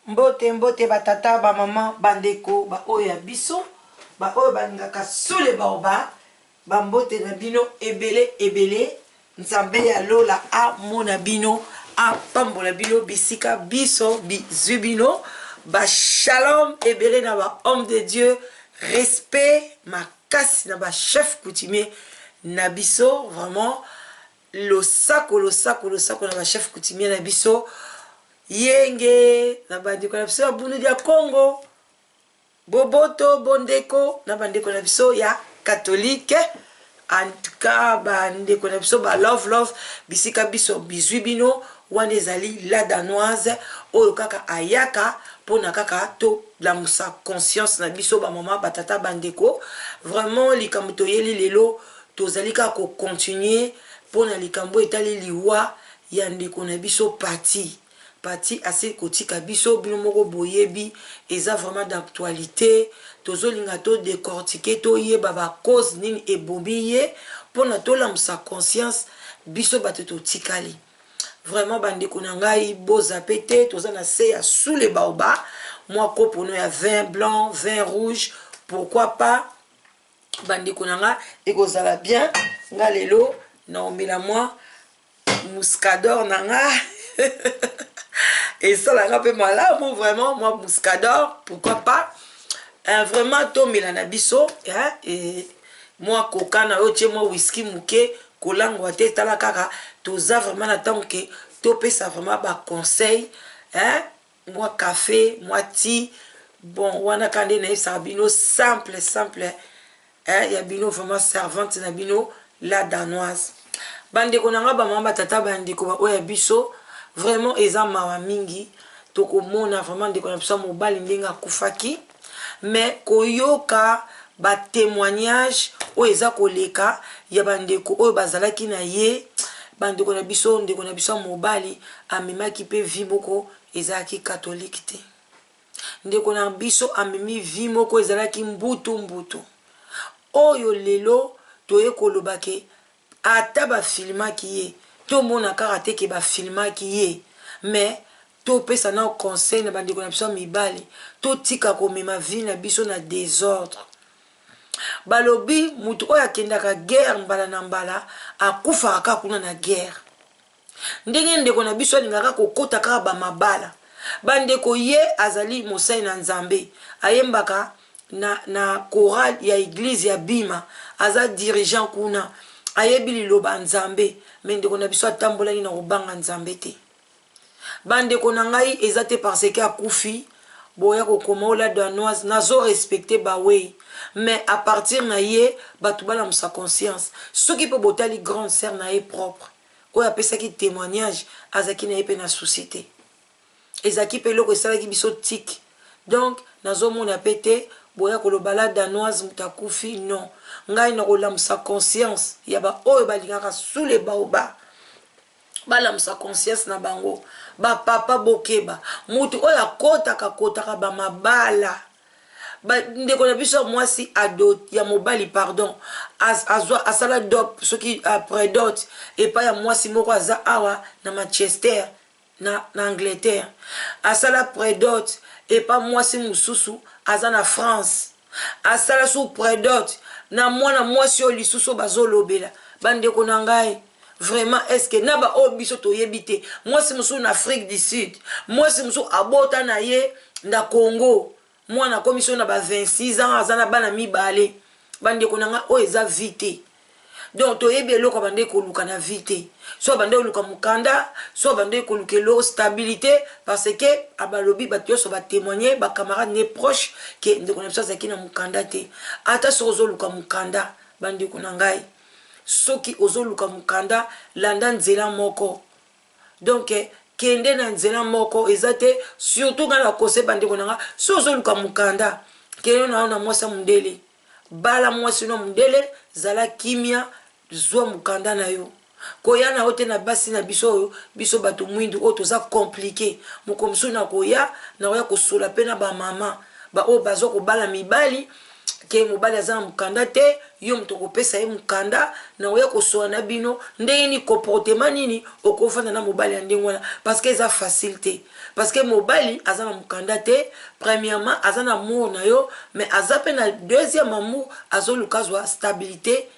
Mbote mbote ba tata ba maman ba ndeko ba oyo ya biso ba oyo balingaka sous le baobab ba mbote na bino ebele ebele Nzambe ya lola amona bino apambola bino bisika biso bizwi bino ba shalom ebele na ba homme de Dieu respect makasi na ba chef coutumier na biso vraiment losako losako losako na ba chef coutumier na biso yenge na bandeko na biso ya bundu dia Congo Boboto bondeko na bandeko na biso ya catholique en tout cas bandeko na biso ba love love bisika biso bizwi bino wana ezali la danoise oyo kaka ayaka mpona kaka tolamusa conscience na biso bamama batata bandeko vraiment likambo toyeli lelo tozali kaka kocontinue mpona likambo etali liwa ya ndeko na biso Patty Patty asili kotika biso bino moko boyebi eza vraiment d'actualite tozolinga to decortiquer toyeba ba cause nini ebomi ye pona tolamusa conscience biso bato totikali vraiment bandeko na ngai bozape te toza na se ya sous le baoba mwa kopo no ya vin blanc vin rouge pourquoi pas bandeko na nga ekozala bien nga lelo naomela mwa muscador na nga esala nga mpe malamu vraiment mwa muscador pourquoi pas vraiment tomela na biso eh, mwa coca na yo tie mwa whisky moke kolangwa te tala kaka toza vraiment na ntango ke topesa vraiment baconseil eh, mwa cafe mwa ti bon wana kaka nde nayebisaka bino simple simple eh, ya bino vraiment servante na bino la danoise bandeko na nga bamama batata bandeko baoyo ya biso vraiment eza mawa mingi tokomona vraiment ndeko na biso ya mobali ndenge akufaki mais koyoka batémoignage oyo eza koleka ya bandeko oyo bazalaki na ye bandeko na biso ndeko na biso ya mobali amemaki mpe vie moko ezalaki katolike te ndeko na biso amemi vie moko ezalaki mbutu mbutu oyo lelo toye koloba ke ata bafilmaki ye tomona kaka te ke bafilmaki ye mais topesa na conseil na bandeko na biso ya mibali totika komema vie na biso na désordre balobi motu oyo akendaka guerre mbala na mbala akufaka kaka kuna na guerre ndenge ndeko na biso alingaka kokota kaka bamabala bandeko ye azali mosali na nzambe ayembaka na chorale ya église ya bima aza dirigeant kuna ayebi liloba nzambe mais ndeko na biso atambolaki na kobanga nzambe te bandeko na ngai eza te parce que akufi boya kokoma ola danoise nazo respecte bawei mais à partir na ye bato balamusa conscience soki mpe botali grande sœur na ye propre oyo apesaki témoignage azalaki na ye mpe na souci te ezalaki mpe eloko esalaki biso tike donc nazomona mpe te boya koloba la danoise moto akufi non ngai nakolamusa conscience ya baoyo balingaka sous le baobab balamusa conscience na bango bapapa bokeba motu oyo akotaka kotaka bamabala ndeko na biso ya mwasi ya mobali pardon azwa asala dot soki après dot epai ya mwasi moko aza awa na Manchester na Angleterre asala prédot epa mwasi mosusu aza na France asala su prédot na mwana mwasi oyo lisusu bazolobela bandeko na ngai vraiment est-ce que na baoyo biso toyebi te mwasi mosusu na Afrique du Sud mwasi mosusu abota na ye na Congo mwana akomi so na ba 26 ans aza na bana mibale bandeko na ngai oyo eza vie te donc toyebi eloko abandeki koluka na vie te so abandeki koluka mokanda so abandeki koluka eloko stabilité parce que abalobi bato nyonso batémoigne bacamarade ne proche ke ndeko na biso azalaki na mokanda te ata soki ozoluka mokanda bandeko na ngai soki ozoluka mokanda landa nzela moko donc kende na nzela moko eza te surtout ngai na conseil bandeko na nga soki ozoluka mokanda kende na yo na mwasi ya mondele bala mwasi no mondele zala kimia zwa mokanda na yo koya na yo te na basi na biso oyo biso bato mwindu oyo toza compliqué moko mosusu na koya na koya kosola mpe na bamama baoyo bazwa kobala mibali ke mobali aza na mokanda te. Yo moto okopesa ye mokanda na oya kosola na bino ndenge nini, comportement nini okofanda na mobali ya ndenge wana, parce que eza facile te. Parce que mobali aza na mokanda te, premièrement aza na amour na yo, mais aza mpe na deuxième amour, azoluka azwa stabilité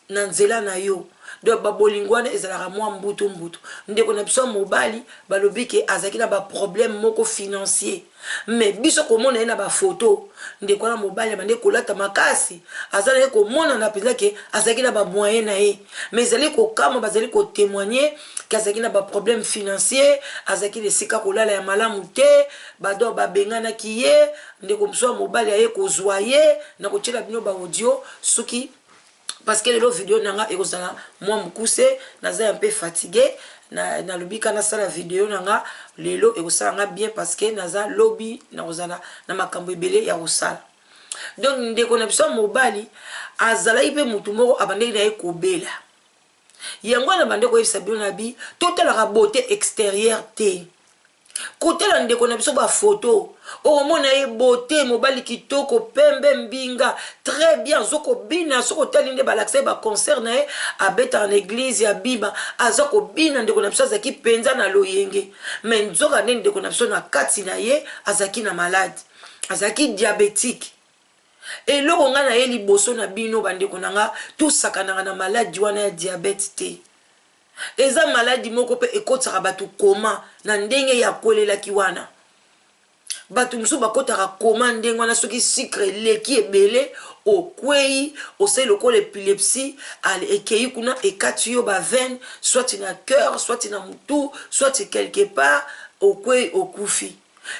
na nzela na yo. Donc babolingo wana ezalaka mwa mbutu mbutu. Ndeko na biso ya mobali, balobi ke azalaki na baproblème moko financier, mais biso komona ye na bafoto, ndeko wana mobali abandi kolata makasi, aza na ye komonana mpenza ke azalaki na bamoyen na ye. Mais ezali kokama, bazali kotémoigner ke azalaki na baproblème financier, azalaki na esika kolala ya malamu te. Bado babenganaki ye, ndeko mosusu ya mobali aye kozwa ye. Na kotiela bino baaudio soki, parce que lelo video na nga ekozala mwa mokuse, naza ya mpe fatigué. Nalobi ka nasala video na nga lelo, ekosala nga bien, parce que naza lobi nakozala na makambo ebele ya kosala. Donc ndeko na biso ya mobali azalaki mpe motu moko abandeki na ye kobela. Yango wana bande koyebisa bino na bi totalaka beauté extérieure te. Kotala ndeko na biso bafoto, okomona ye beauté, mobali kitoko, pembe, mbinga, très bien, azokobina. Soki otali nde balakisa ye baconcert na ye, abetaka na église ya bima, aza kobina. Ndeko na biso azalaki mpenza na loyenge, mais nzoka nde ndeko na biso na kati na ye azalaki na maladi, azalaki diabétique. Eloko ngai na ye liboso na bino, bandeko na nga, tosakanaka na maladi wana ya diabète te. Eza maladi moko mpe ekotisaka bato coma na ndenge ya kwelelaki wana. Bato mosusu bakɔtaka coma ndenge wana. Soki sucre eleki ebele, okwei, osali lokola épilepsie, ekei kuna, ekati yo baveine, soit na cœur, soit na motu, soit quelque part, okwei, okufi.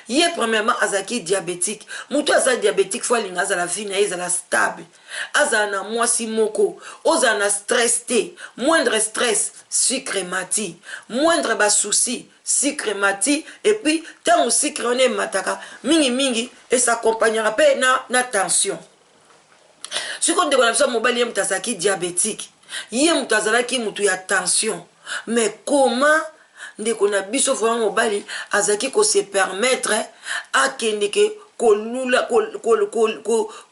Ye premièrement azalaki diabétique. Moto aza diabétique, faut alinga azala vie na ye ezala stable, azala na mwasi moko, ozala na stress te. Moindre stress, sucre emati, moindre basouci, sucre emati. Et puis ntango sucre wana emataka mingimingi, es'accompagnaka mpe na tension. Sikoyo ndeko na biso mobali, ye moto azalaki diabétique, ye moto azalaki motu ya tension. Mais comment ndeko na biso vraiment mobali azalaki kose permettre akendeke kolula,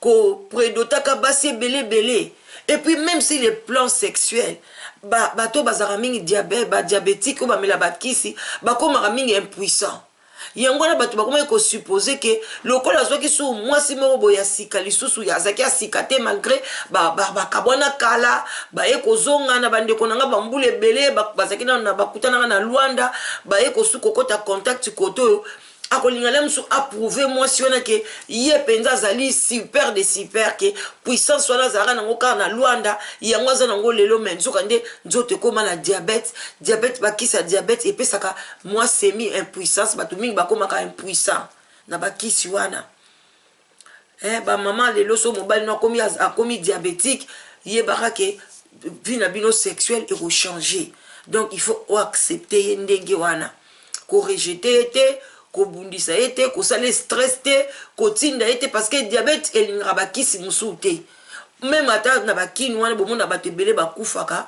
koprédotaka basi ebele ebele? Et puis même si le plan sexuel, bato bazalaka mingi badiabétique, oyo bamela bakisi, bakomaka mingi impuissant. Yango wana bato bakomaki kosupposer ke lokola azwaki so mwasi moko boye ya sika lisusu, azalaki ya sika te, malgré bakabwana kala, baye kozonga na bandeko na nga bambula ebele, bazalaki nano bakutanaka na Lwanda, baye kosu kokɔta contact kote oyo akolinga le mosusu aprouver mwasi wana ke ye mpenza azali super de super, ke puissance wana azalaka nango kaka na Lwanda, yango aza nango lelo. Mais nzoka nde nzoto ekóma na diabète. Diabète, bakisi ya diabète epesaka mwa semi impuissance. Bato mingi bakómaka impuissant na bakisi wana. Bamama lelo, so mobali no akomi diabétique, yebaka ke vie na bino sexuelle ekochanger. Donc il faut oaccepter ye ndenge wana, korejeter ye te, kobundisa ye te, kosala stress te, kotinda ye te, parce que diabète elingaka bakisi mosusu te. Même ata na bakini wana, bomona bato ebele bakufaka.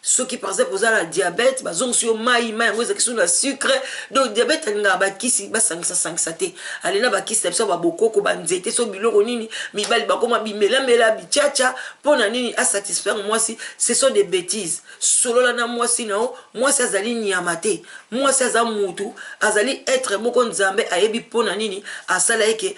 Soki par exemple oza na diabète, bazongisi yo mai, mai yango ezalaki so na sucre. Donc diabète alingaka bakisi basangisasangisa te. Ale na bakisi na biso babokoko, banzete, so biloko nini, mibali bakoma bimelamela, bitiatia. Mpo na nini? Asatisfaire mwasi. Ce sont des bêtises. Solola na mwasi na yo. Mwasi azali nyama te, mwasi aza mutu, azali être moko Nzambe ayebi mpo na nini asala ye ke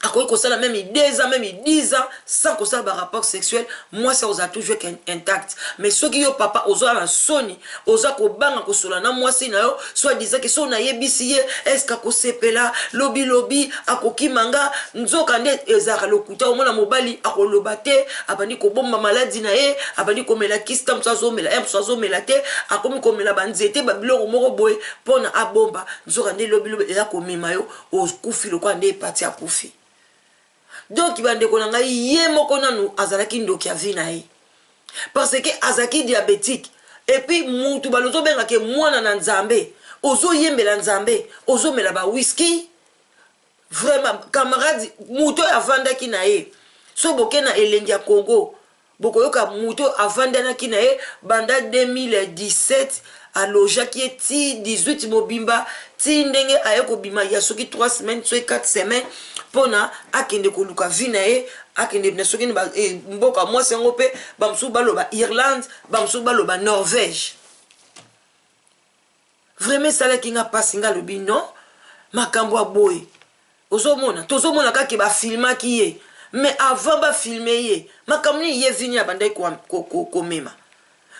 akoki kosala même 2 ans, même 10 ans sans kosala barapport sexuel, mwasi akozala toujours intact. Mais soki yo papa ozala na soni, oza kobanga kosola na mwasi na yo, soit disant ke so nayebisi ye, est-ce akosepela? Lobilobi akokima nga. Nzoka nde ezalaka lokuta. Omona mobali akoloba te, abandi kobomba maladi na ye, abandi komela kisi, ta mosu azomela ye, mosu azomela te, akomi komela banzete, babiloko moko boye mpona abomba. Nzoka nde lobilobi eza komema yo, okufi lokola nde epati akufi. Donc bandeko na ngai, ye moko nanu azalaki ndoki ya vie na ye, parce que azalaki diabétique. Et puis mutu balozobengaka mwana na Nzambe, ozoyembela Nzambe, ozomela bawiski. Vraiment camarade, mutu oyo avandaki na ye, so boke na Elengi ya Congo, bokoyoka mutu oyo avandanaki na ye banda 2017. Alojaki ye ti 18 mobimba, ti ndenge aye kobima ya soki 3 semaines, soki 4 semaines, mpona akende koluka vie na ye, akende na soki mboka mwasi yango. Mpe bamosusu baloba Irlande, bamosusu baloba Norvège. Vraiment esalaki nga mpasi. Nga alobi non, makambo ya boye ozomona, tozomona kaka bafilmaki ye, mais avant bafilme ye, makambo nini ye Vini abandaki komema?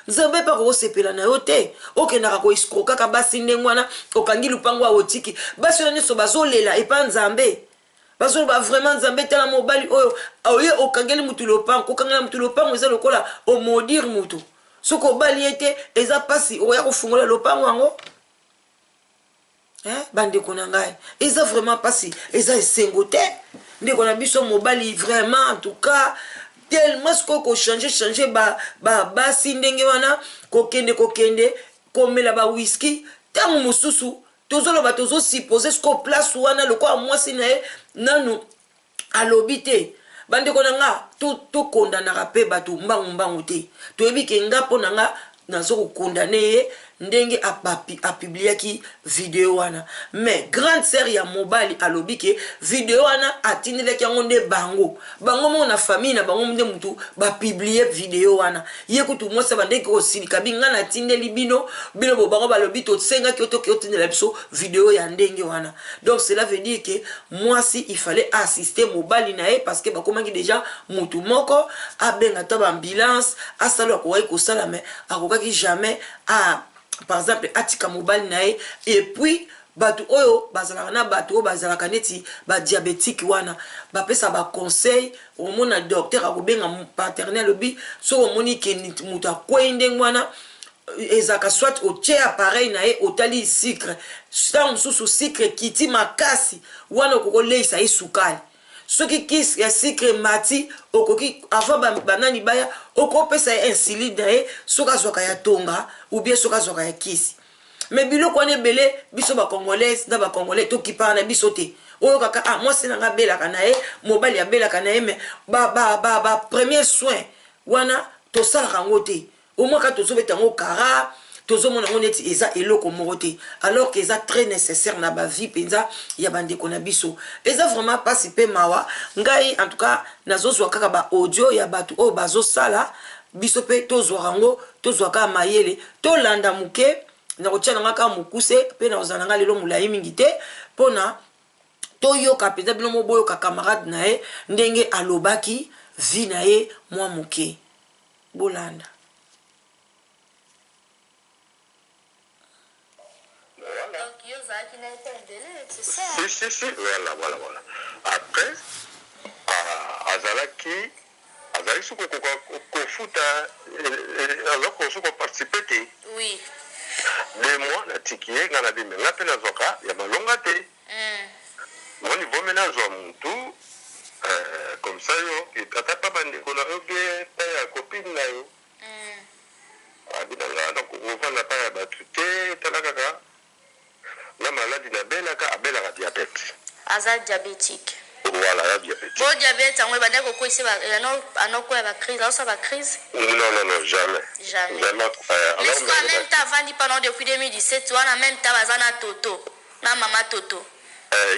Nzambe mpe akokosepela na yo te. Okendaka koescroquaka basi ndenge wana, okangi lupango awa, otiki basi wana nyonso bazolela epa Nzambe, bazoloba: "Vraiment Nzambe, tala mobali oyo." Oye okangeli mutu lopango. Kokangela mutu lopango eza lokola omaudire mutu. Soki obali ye te, eza mpasi okoya kofungola lopango yango. Eh, bandeko na ngai, eza vraiment mpasi, eza esengo te. Ndeko na biso mobali, vraiment, en tout cas, tellement sikoyo kochange change basi ndenge wana, kokende kokende komela bawhisky. Ntango mosusu tozoloba, tozosupposer sikoyo place wana lokola mwasi na ye nanu alobi te. Bandeko na nga, tokondanaka mpe bato mbangu mbangu te. Toyebi ke nga, mpo na nga, nazo kocondamner ye ndenge apubliaki video wana, mais grande sœur ya mobali alobi ke video wana atindelaki yango nde bango, bango moko na famille na bango nde mutu bapublier video wana. Ye kutu mwasi bandeki kosilika bi: "Nga natindeli bino, bino bo." Bango balobi: "Tosengaki yo toke otindela biso video ya ndenge wana." Donc cela veut dire ke mwasi, il fallait assister mobali na ye, parce que bakomaki déjà mutu moko. Abenga to baambulance, asala akokaki kosala, mais akokaki jamais a, par exemple, atika mobali na ye. Et puis bato oyo bazalaka na bato oyo bazalaka neti badiabétique wana, bapesa baconseil. Omona docteur akobenga paternel, alobi: "Soki omoni ke moto akwei ndenge wana, ezalaka soit otie appareil na ye, otali sucre. Ntango mosusu sucre ekiti makasi, wana okoki koleisa ye sukali. Soki kisi ya sucre mati, okoki avant banani baya, okopesa ye insuline na ye, soki azwaka ya tonga ou bien soki azwaka ya kisi." Mais biloko wana ebele, biso bacongolaise na bacongolais tokipaka na biso te. Oyo kaka: "Ah, mwasi na nga abelaka na ye, mobali abelaka na ye." Mais ba premier soin wana tosalaka yango te. Omoi kaka tozobeta yango kara, tozomona yango neti eza eloko moko te, alors que eza très nécessaire na bavie mpenza ya bandeko na biso. Eza vraiment mpasi mpe mawa. Ngai, en tout cas, nazozwa kaka baaudio ya bato oyo bazosala, biso mpe tozwaka yango, tozwa kaka mayele, tolanda moke. Nakotia nanga kaka mokuse, mpe nakozala nanga lelo molai mingi te, mpona toyoka mpenza bino mo boyoka camarade na ye ndenge alobaki vie na ye mwa moke. Bolanda. Donc, yo ozalaki na ye mpe ebele, c'est ça? Si, si, si, voilà. Après, azalaki azalaki soki kokoka kofuta, azalaki soki koparticiper te. 2 mois natiki ye. Nga na bime, nga mpe nazwaka ya malonga te. Moni vomi nazwa mutu comme ça, yo ata pa bandeko na yo bien, pa ya copine na yo. Abi na nga donc ovanda pa ya bato te. Tala kaka na maladi nabelaka, abelaka diabète. Aza diabétique? Voilà, ya diabète. Bo diabète yango ebandaki kokwesa, anokwya bacrise, aosala bacrise? Non, non, non, jamais. Jamais. Jamais. Mais alors, sikoyo, en même temps avandi pendant depuis 2017 wana, en même temps baza na toto na mama toto.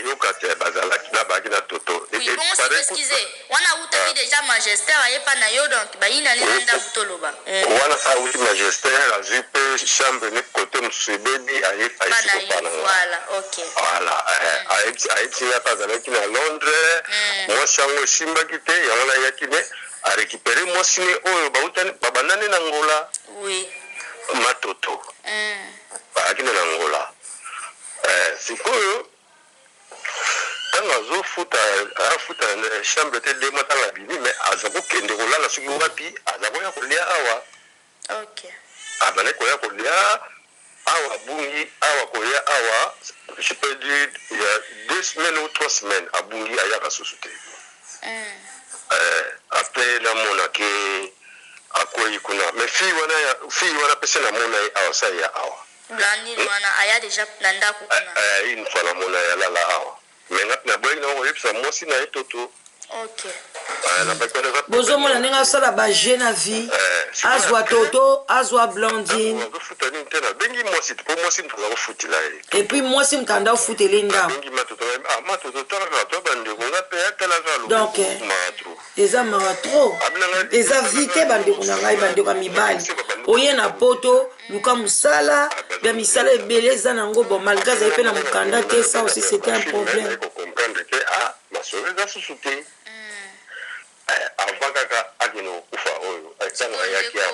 Yoka te, bazalaki na baki na toto. Oui, bongo siko, excuse, wana awutaki déjà Magester, ayepa na yo, donc bayina nde na ndako, toloba. Wana awuti Magester, azwi mpe chambre ne kote mosusu ebebi, aye pa na ayesi yo. kopana nga. Voilà, ok. Voilà, ayebisi nga mpe azalaki na Londres. Mwasi yango esimbaki te, yango nayaki ne arécupérer mwasi ne oyo bautani, babandani na Ngola. Matoto. Bazalaki ne na Ngola. Sikoyo ntango azofuta, afuta chambre te 2 mois. Ntango abimi, mais aza kokende kolala soki wapi, aza koya kolia awa. Abandaki koya kolia awa, abungi awa, koya awa, je peux dire il y a 2 semaines ou 3 semaines, abungi, ayaka susu te. Après namona ke akwei kuna, mais fille wana fille wana pese namona ye awa, sa ya awa. Blandine wana aya déjà na ndako kuna? Une fois namona ye alala awa, mais nga naboyaki nango koyebisa mwasi na ye toto. Bozomona ndenge asala ba jeu na vie, azwa Toto, azwa Blandine. Azofuta nini te, nabengi mwasi po mwasi moto aza kofutela ye. Et puis mwasi moto anda ofutele ndako. Abengi Matoto, ah, Matoto, talaka to bandeko nga mpe atalaka. Donc eza mawa trop, eza vie te. Bandeko na ngai, bandeko ya mibali, oye na Poto, luka mosala ya misala ebele eza nango. Bon, malgré azali mpe na mokanda te, ça aussi, c'était un problème. Comprendre ke ah, masolo eza susu te. Avant kaka akende kokufa oyo, ntango ayaki awa.